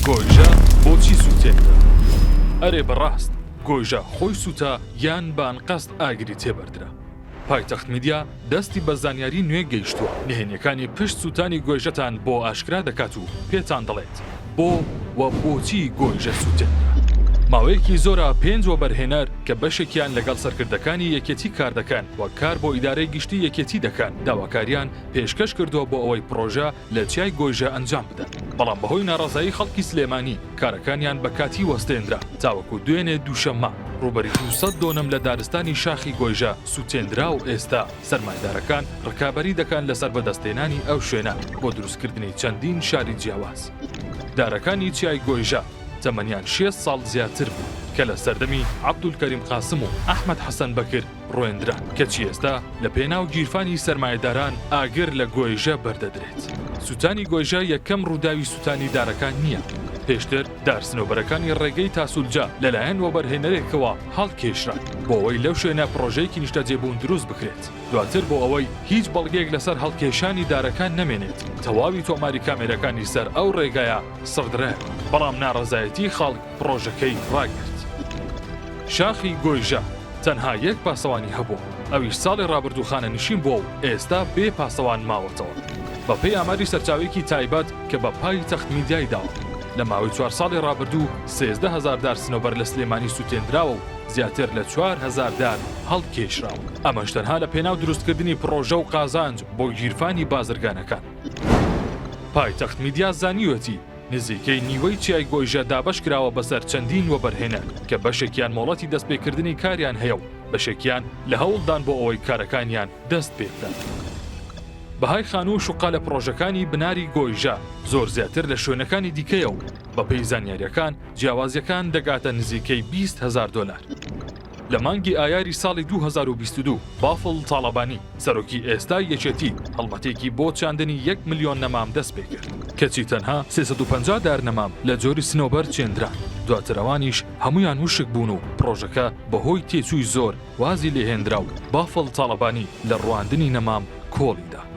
گۆیژە بۆچی سووتێنرا؟ ئەرێ بەڕاست گۆیژە خۆی سووتا یان بە ئەنقەست ئاگری تێبەردرا؟ پایتەخت میدیا دەستی بە زانیاری نوێ گەیشتووە، نهێنیەکانی پشت سووتانی گۆیژەتان بۆ ئاشکرا دەکات و پێتان دەڵێت بۆ و بۆچی گۆیژە سووتێنرا؟ ماوەیەکی زۆرە پێنج وەبەرهێنەر کە بەشێکیان لەگەڵ سەرکردەکانی یەکێتی کاردەکەن و کار بۆ ئیدارەی گشتی یەکێتی دەکەن داواکاریان پێشکەش کردووە بۆ ئەوەی پڕۆژە لە چیای گۆیژە ئەنجام بدەن، بەڵام بەهۆی ناڕەزایی خەڵکی سلێمانی کارەکانیان بە کاتی وەستێنرا، تاوەکو دوێنێ دووشەممە ڕووبەری 200 دۆنم لە دارستانی شاخی گۆیژە سووتێندرا و ئێستا سەرمایەدارەکان ڕکابەری دەکەن لەسەر بەدەستهێنانی ئەو شوێنە بۆ دروستکردنی چەندین شاری جیاواز. دارەکانی چیای گۆیژە تەمەنیان 60 ساڵ زیاتر بوو کە لە سەردەمی عەبدولکەریم قاسم و ئەحمەد حەسەن بەکر ڕوێندران، کەچی ئێستا لە پێناو گیرفانی سەرمایەداران ئاگر لە گۆیژە بەردەدرێت. سوتانی گۆیژە یەکەم ڕووداوی سوتانی دارەکان نییە، پێشتر دار سنەوبەرەکانی ڕێگەی تاسولجە لەلایەن وەبەرهێنەرێکەوە هەڵکێشران بۆ ئەوەی لەو شوێنە پڕۆژەیەکی نیشتەجێبوون دروست بکرێت، دواتر بۆ ئەوەی هیچ بەڵگەیەک لەسەر هەڵکێشانی دارەکان نەمێنێت تەواوی تۆماری کامێرەکانی سەر ئەو ڕێگایە سڕدرایەوە، بەڵام ناڕەزایەتی خەڵک پڕۆژەکەی ڕاگرت. شاخی گۆیژە تەنها یەک پاسەوانی هەبووە، ئەویش ساڵی ڕابردوو خانەنشین بووە و ئێستا بێ پاسەوان ماوەتەوە. بەپێی ئاماری سەرچاوەیەکی تایبەت کە بە پایتەخت میدیای داوە، لە ماوەی چوار ساڵی ڕابردوو 13 هەزار دار سنەوبەر لە سلێمانی سووتێندراوە و زیاتر لە 4000 دار هەڵکێشراوە، ئەمەش تەنها لە پێناو دروستکردنی پڕۆژە و قازانج بۆ گیرفانی بازرگانەکان. پایتەخت میدیا زانیویەتی، نزیکەی نیوەی چیای گۆیژە دابەشکراوە بەسەر چەندین وەبەرهێنەر کە بەشێکیان مۆڵەتی دەستپێکردنی کاریان هەیە و بەشێکیان لە هەوڵدان بۆ ئەوەی کارەکانیان دەست پێبکەن. بەهای خانوو و شوقە لە پڕۆژەکانی بناری گۆیژە زۆر زیاتر لە شوێنەکانی دیکەیە و بەپێی زانیارییەکان جیاوازییەکان دەگاتە نزیکەی 20 هەزار دۆلار. لە مانگی ئایاری ساڵی 2022 بافڵ تاڵەبانی، سەرۆکی ئێستای یەکێتی، هەڵمەتێکی بۆ چاندنی یەک ملیۆن نەمام دەستپێکرد، کەچی تەنها 350 دار نەمام لە جۆری سنۆبەر چێندران، دواتر ئەوانیش هەموویان وشک بوون و پڕۆژەکە بەهۆی تێچووی زۆر وازی لێهێنرا و بافڵ تاڵەبانی لە ڕواندنی نەمام کۆڵی دا.